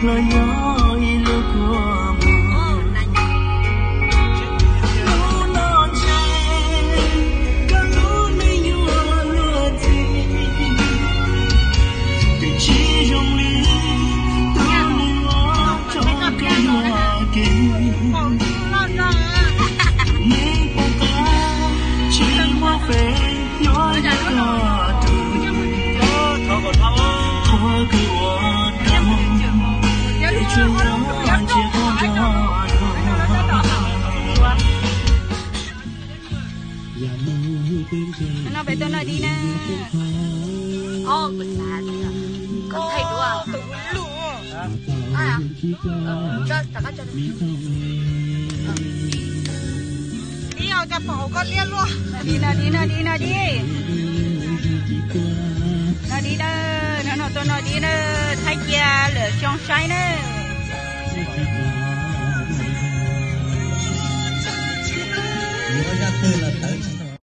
Los yog ib lub kua muag. Hnub no ntshe koj lub neej yuav luag ntxhi, twb tsis zoo li tus neeg uas tso koj yuam kev. Neeg poob qab tsis muaj feem yuav yog koj tus, qhov kws ua tau es tsuas yog ntsia koj nrog luag. No peb tuaj noj dib na. Dib os, cas pom hauv koj liab luaj. Dib no, dib no, dib no, dib. No dib na, no no tuaj noj dib na, thaij cia lwm xyoo saib na.